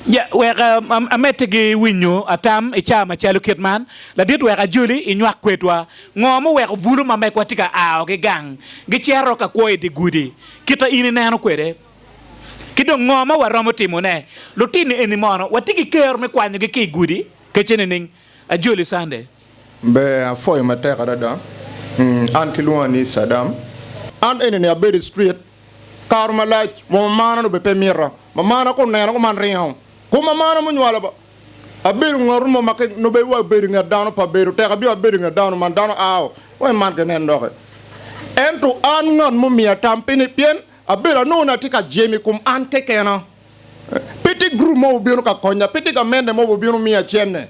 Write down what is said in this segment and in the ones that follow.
Ja, wek amedde ki winyo atam i cawa macalo kit man. Ladit wek ajoli inywak kwedwa. Ngo muweko bulu ma megwa tye ka ao ki gang gicito ka kwo i dye gudi kita in ineno kwede? Ki dong ngo ma waromo timone? Lutini eni mono watye ki kero me kwanyogi ki i gudi kece nining? Ajoli Sunday. Ber apwoyo matek adada. An kilwonga ni Sadam. An eni ni abedo i street kare malac wa mamana nongo bene pe mita. Mamana ka onena kuman ringo. Kom mamana munywala ba abedo ngat mo ma nongo bene wa abedo i nget dano pe abedo tek abino abedo i nget dano man dano ao wa man kinen doki. Ento an ngat mumiya tam pi ni pien abedo anongo ni atye ka jemo i kom an kekena. Pe tye gurup mo obino ka konya, pe tye gamente mo obino miya cente.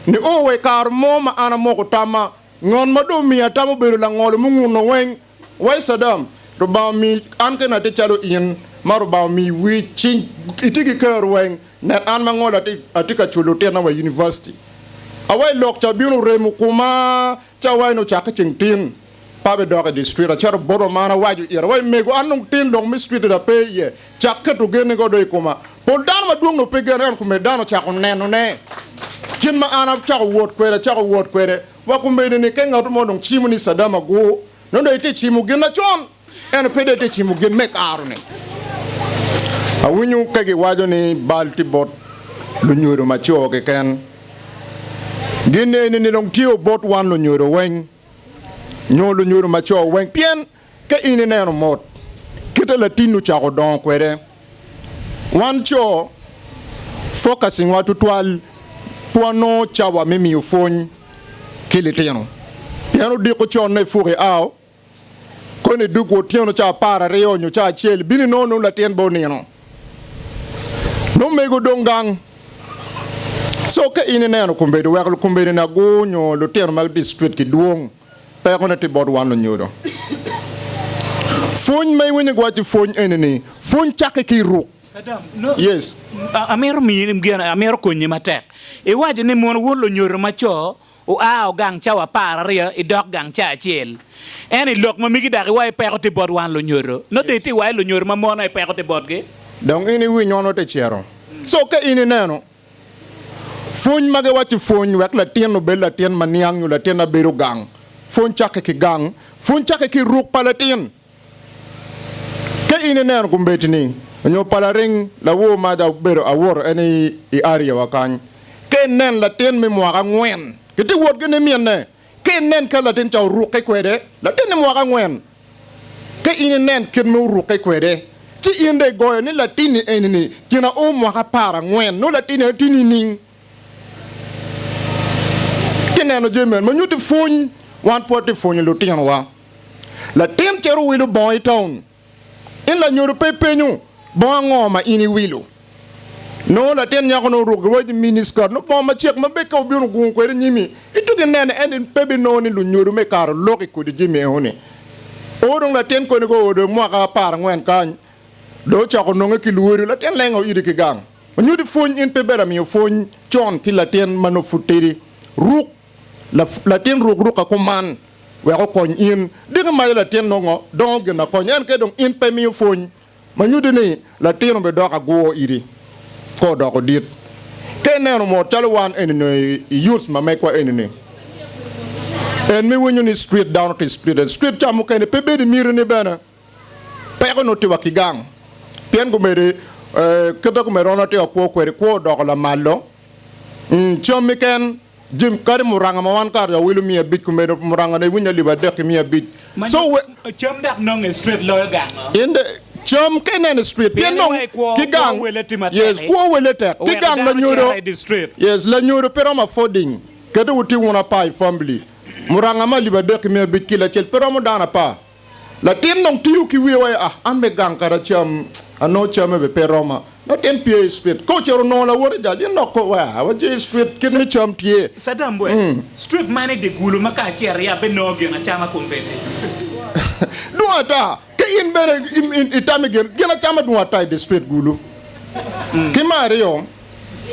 Nio wa i kare mo ma an amoko tamma, ngat ma dong omiya tam obedo langolo munguno weng. Wai Saddam, Rubanga omi an kene atye calo in, ma Rubanga omi wic, cing, itye ki kero weng. Nen an ma ngolo atye ka culo lutinna wa i univaciti. Awai lok ca bino oremo kuma ci awai ni ocakke ceng tin. Pe abidok i dye street, acito bot omana awaco ire, wai mego an dong tin lok me street dong ape iye, cak keto genni go dong i koma. Pol dano madwong dong pe geno ento kome dano ocako nenone kit ma an acako wot kwede, acako wot kwede wa komedi ni ka ngat mo dong cimo ni Saddam agur nongo dong itye cimo gin macon ento pe dong itye cimo gin me karo ni. Awinyo ka giwaco ni bal tye bot lunyodo ma co keken. Gin eni ni dong tye bot wan lunyodo weng. nyo lunyodo ma co weng pien ka in ineno mot kite latinni ocako dongo kwede wan co focusing wa tutwal pe wanongo cawa me miyo pwony ki litino pien odiko con nongo ipuko iao kono idwogo otyeno ca 12 nyo ca acel ibino inongo nongo latin bene onino nongo mego dong gang. So ka in ineno kombeddi wek kombeddi ni agur nyo lutino ma district ki dwong peko ne tye bot wan lunyodo. Pwony ma iwinyo giwaco pwony eni ni pwony cakke ki i ruk. Yes. Amito miyi gin amito konyi matek. Iwaco ni mono wun lunyodo ma co Oa ogang cawa 12 idok gang ca acel. En i lok ma migi dok iwaci peko tye bot wan lunyodo. Nongo dong itye iwaci lunyodo ma mon aye peko tye botgi. Dong in iwiny wan wate cito. Co ka in ineno pwony ma giwacci pwony wek latin obed latin ma niang nyo latin ma bedo gang, pwony cakke ki gang, pwony cakke ki ruk pa latin. Ka in ineno kombeddi-ni, onyo pa laring lawor ma obedo awoto en i area wa kany, ka inen latin me mwaka angwen, kitye wot ki niminne, ka inen ka latin ca orukke kwede, latin ni mwaka angwen, ka in inen kit ma orukke kwede, ci in dong igoyo ni latinni eni-ni gin ao mwaka 40, nongo latinni eni tye nining? Ka ineno jami meno, ma nyutti pwony, wan pe watye pwonyo lutinowa. Latin cito wilo bongo i taun. In lanyodo pe ipenyo, Bongo ango ma in iwilo? Nongo latin nyako nongo oruko giwaco ni mini skirt, nongo bongo macek ma bed ka obino ogungo kwede i nyimi, ituko inene ento in pe ibinongo ni lunyodo me kare oloko i kodi jami enoni. O dong latin koni ka oodo mwaka 40 kany, dong ocako nonge ki luwodi, latin lengo oidi ki gang. Onyuti pwony, in pe ibedo amiyo pwony con ki latin ma nongo pud tidi. Ruk latin ruk ruka kuman. Wek okony in. Diki mayo latin nongo dongo gin akony en ke dong in pe imiyo pwony ma nyuti ni latin obidok agur iri ka odoko dit. Ka ineno mot calo wan eni ni i youths ma megwa eni ni en mi winyo ni street dano tye street en street ca mukene pe bedo i miti ni bene peko nongo tye wa ki gang pien gumedi kite gumedi wan watye ka kwo kwede kwo odoko lamalo cam keken Jim, Kadi muranga ma wan kare awilo 500 kumedo muranga ne iwinyo alip adek ki 500. Ma So we cam dok nonge i street loyo gango. In de cam ka ineno i street pien Pien dong iwaci kwo ki kwo gang wele tye matek yes i kwo wele tek ki oweko gang dano lanyodo cito i di street. yes lanyodo pe romo affording kete wutye wun apar i family muranga ma alip adek ki 500 kilo acel pe romo dano apar. Latin dong tiyo ki wiye waci, Ah, an me gang kara cam, anongo camme bene pe roma. Latin pye i street. Ka ocito onongo lawote jal, in dok ko, wa, wa je i street, kit me cam tye. Saddam bwe, street man i dye gulu ma ka acito iye abinongo gin acama kombeddi. Dwong ata. Ka in bene itamo i gin, gin acama dwong ata i dye street gulu. Ki me aryo,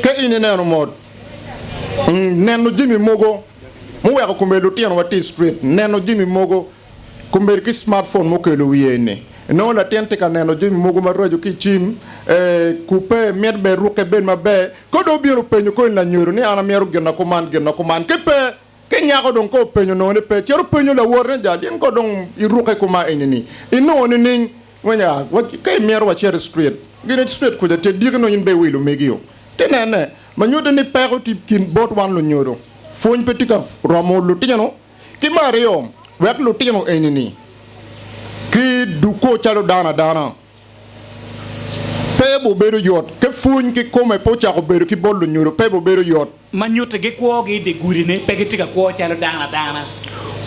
ka in ineno mot, neno jami mogo muweko kombeddi lutinowa tye i street, neno jami mogo Kombeddi ki smartphone mukelo wiye ni. Inongo latin tye ka neno jami mogo maraco ki i cim, kubbe, mito bene rukke bed maber. Ka dong obino openyo koni lanyodo ni an amito gin na kuman, gin na kuman, ki pe. Ki nyako dong ka openyo onongo ni pe, cito penyo lawote ni jal in ko dong irukke kuma eni-ni, inongo nining? Winyo a, ka imito wacit i street, gin i street kuca tye diki nongo in bene iwilo megi-o. Ti nene, ma nyutte ni peko tye i kin bot wan lunyodo, pwony pe tye ka romo lutino. Ki me aryo, wek lutino eni-ni ki dukko calo dano adana. Pe obedo yot. Ke pwony kikome pe ocako bedo ki bot lunyodo, pe obedo yot. Ma nyutti gi kwogi i dye gudi-ni pe gitye ka kwo calo dano adana.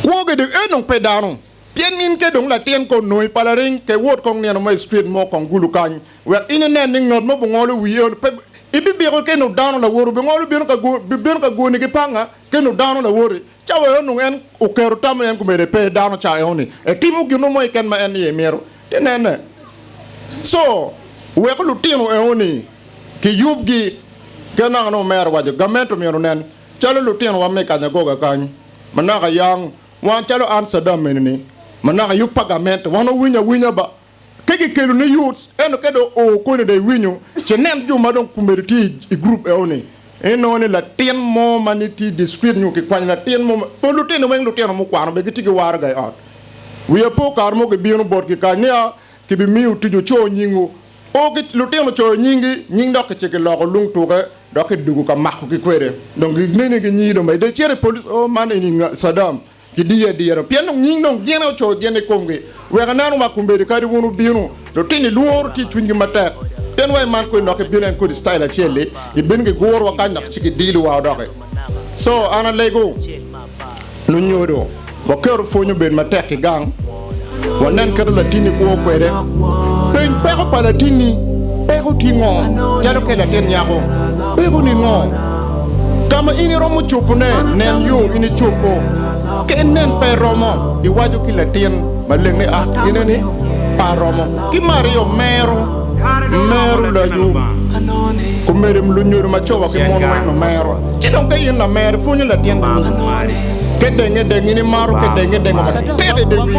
Kwogi i dye en dong pe dano. Pien in ke dong latin ka onongi pa laring ke wot kong nino mo i street mo kong gulu kany wek in inen ni ngat mo bingolo wii eno pe ibibiko ke nongo dano lawoti obingolo bino ka bino ka goni ki panga ke nongo dano lawoti Cawa eno nongo en oketo tamme en komede pe dano ca eno ni etimo gino mo keken ma en iye mito. Ti nene. Co, weko lutino eno ni ki yub gi. Ken naka nongo omera owaco gamente omyero onen calo lutino wa me Kanyagoga kany ma naka yang wan calo an Saddam eni ni ma naka yub pa gamente wan owinyo awinya ba. Ka kikelo ni youths ento ka dong oo koni dong iwinyo ci nen jo ma dong komedi tye i group eo ni inongo ni latin mo ma ni tye i district nyo kikwanyo latin mo pol lutino weng lutino mukwano bene gitye ki waraga i ot. Wiya po kare mo kibino botgi kany ni a kibimiyo tic oco nyingu o ki lutino ocoyo nyingi nying dok kice kiloko lung tuke dok kidugo ka makogi kwede dong gineni ginyi dong ma ide icito i police o man eni Saddam Gidiyo adira pien dong nying dong gin aye ocoyo gin i komgi. Wek anen wa kombeddi kadi wun wubino, lutini lworo tye i cwinygi matek. Pien wa i man kodi dok ibino en kodi style acel-li, gibino giguro wa kany dok ci gidilo wa odoki. So an alego lunyodo waketo pwony obed matek i gang. Wanen kit ma latinni kwo kwede. Peny peko pa latinni. Peko tye ngo? Calo ka latin nyako, pekoni ngo? Ka ma in iromo cobone, nen yo in icobo. Ka inen pe iromo, iwaco ki latin maleng ni, Ah, gineni, pe aromo. Ki me aryo, mero. Mero laco. Komedi lunyodo ma co wa ki mon weng omero. Ci dong ka in lamero, ipwonyo latin ni ke denge deng in imato ke denge dengo matek i dye wi.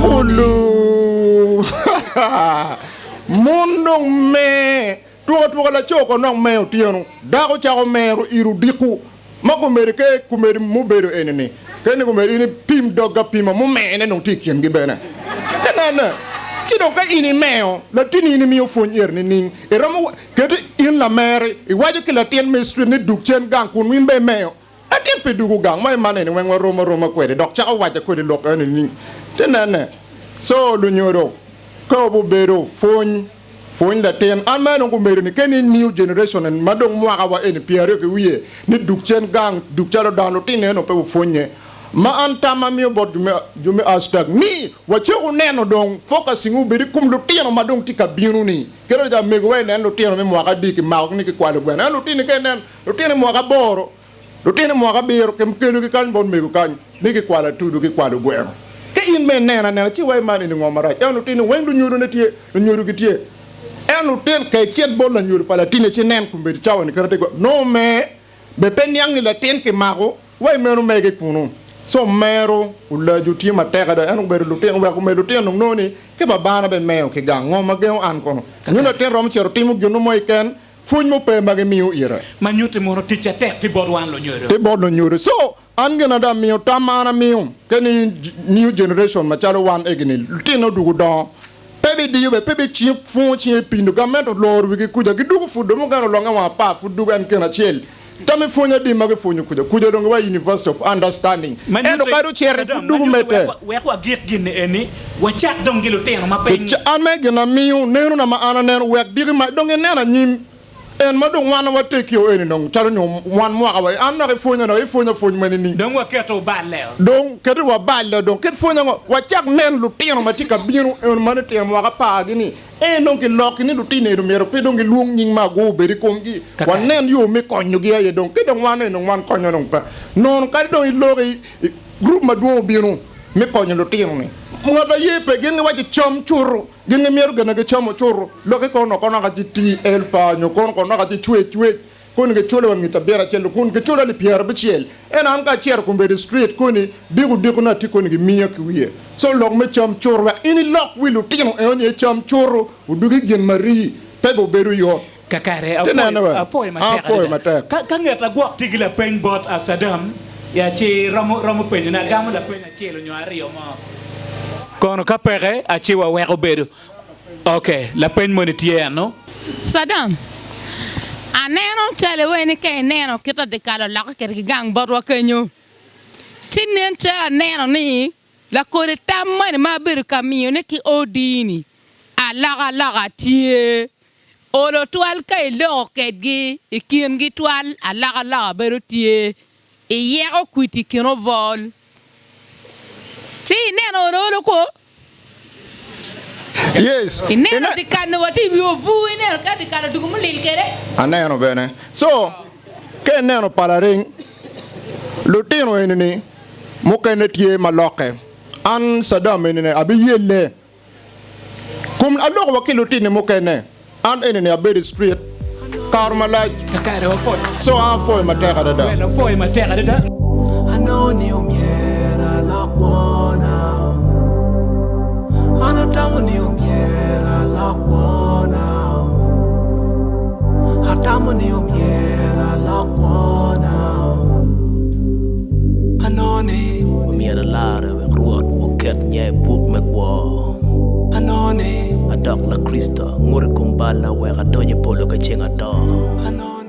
Kulu. Mon dong mer. Tuko tuko laco kono dong mer otyeno. Dako cako mero iro odiko. Ma komedi ke komedi mubedo eni ni ke ni komedi in ipim dog apima mumene dong tye i kingi bene. Inene? Ci dong ka in imeo latinni in imiyo pwony eri nining? Iromo keti in lameri iwaco ki latin me street ni dug cen gang kun in bene imeo. Latin pe dugo gang ma iman eni weng warom aroma kwede dok cako waco kwede lok eni nining? Tinene? Co lunyodo ka wubedo pwony Pwony latin. An ma dong gumedo ni keni new generation en ma dong mwaka wa eni pyeraryo ki wiye ni dug cen gang dug calo dano lutino eno pe wupwonye. Ma an tam amiyo bot jo me hashtag ni wacako neno dong focusing obed ikom lutino ma dong tye ka bino ni. Kit ma mego wa inen lutino me mwaka adi kimako ni kikwalo gweno ento lutini ka inen lutino mwaka aboro Lutino i mwaka abiro kikelogi kany bot mego kany ni kikwalo atudu kikwalo gweno. Ka in ma ineno anena ci iwaci man eni ngo marac? Ento lutino weng lunyodone tye, lunyodogi tye. Ento lutin ka icit bot lanyodo pa latinni ci inen kombeddi cawa ni kite tye nongo me be pe niang ni latin kimako wa i meno mege kunu. Co mero olajo tye matek adada ento obedo lutino weko me lutino dong nongo ni ki babana be meyo ki gang ngo ma gengo an kono? Nyo latin romo cito timo gino mo keken Pwony mo pe ma gimiyo ire. Ma nyutti mono tic atek tye bot wan lunyodo. Tye bot lunyodo. So, an gin ada amiyo, tam ma an amiyo, ke ni new generation macalo wan egi ni, lutino odwogo dongo, pe bidiyo bene, pe bicik pwongo cinge pindo, gamente oloro wigi kuca, gidugo pud dong mukene olonge wang apar pud dugo en kine acel. Tam me pwony adi ma gipwonyo kuca? Kuca dong giwaco University of Understanding. Ma Ento nyutti, kadi ocito Sadam, pud ma dugo nyutti medde. wek, wek wagik gin eni, wacak dong ki lutino ma piny. Tic an me gin amiyo, nenona ma an aneno, wek diki ma dong inen anyim, en ma dong wan watekio eni dong calo nyo wan mwaka wa, an dok ipwonya dok ipwonya pwony ma nining? Dong waketo oballe o. Dong keto waballe dong kit pwony ango? Wacak neno lutino ma tye ka bino eno ma litino mwaka apar-gi ni, En dong kilokki ni lutino eni myero pe dong gilwong nying ma ago obed i komgi. Wanen yo me konyogi aye dong. Ki dong wan eni dong wan konyo dong pe nono. Kadi dong iloko i gurup madwong obino me konyo lutino-ni, ngat aye pe. Gin giwaco cam cuto. Gin gimito gin ma gicamo cuto. Lokki kono kono ka ci ti elpa nyo kono kono ka ci cwec cwec. Koni giculo wa ngica bira acel kun giculo alip pyerabicel. Ento an ka acito kombeddi i street koni diko odiko nongo atye koni gimiya ki wiye. So lok me cam curu wek in ilok wi lutino eno ni cam curu odugi gin ma rii pe obedo yot. Kakare, Ti nene apwoyo, wa. apwoyo matek Apwoyo adada. matek. Ka, ka nget agwok tye ki lapeny bot a Sadam, ya ci romo, romo penyo ne. Agamo lapeny acel onyo aryo mo. Kono ka peke, a ci waweko bedo. Ok, lapeny moni tye eno. Sadam, Aneno calo iwaci ni ka ineno kit ma dyekal olokke kwede ki gang botwa kenyo, ci nen calo aneno ni lakodi tam moni ma abedo ka miyone ki odi-ni alokaloka tye. Olo twal ka iloko kedgi i kingi twal alokaloka bedo tye. Iyeko kwiti i kin obol ci ineno olo olo kwo. Yes. Ineno dyekal-ni wa tye i wi obur, ineno ka dyekal odwogo mulil kwede. Aneno bene. So, ka ineno palaring, lutino eni-ni mukene tye ma lokke. An Saddam eni-ni abiyelle. Kom aloko wa ki lutini mukene. An eni-ni abedo i street kare malac. Kakare wapwoyo. So an apwoyo matek adada. Well, apwoyo matek adada. Anongo ni omyero alok kwona An atamo ni omyero alok kwona Atamo ni omyero alok kwona Anongo ni. Omyero alarre wek Rwot oket nya i buk me kwo. Anongo ni. Adok Lakricito, angut i kom balla wek adony i polo ka ceng ato. Anongo.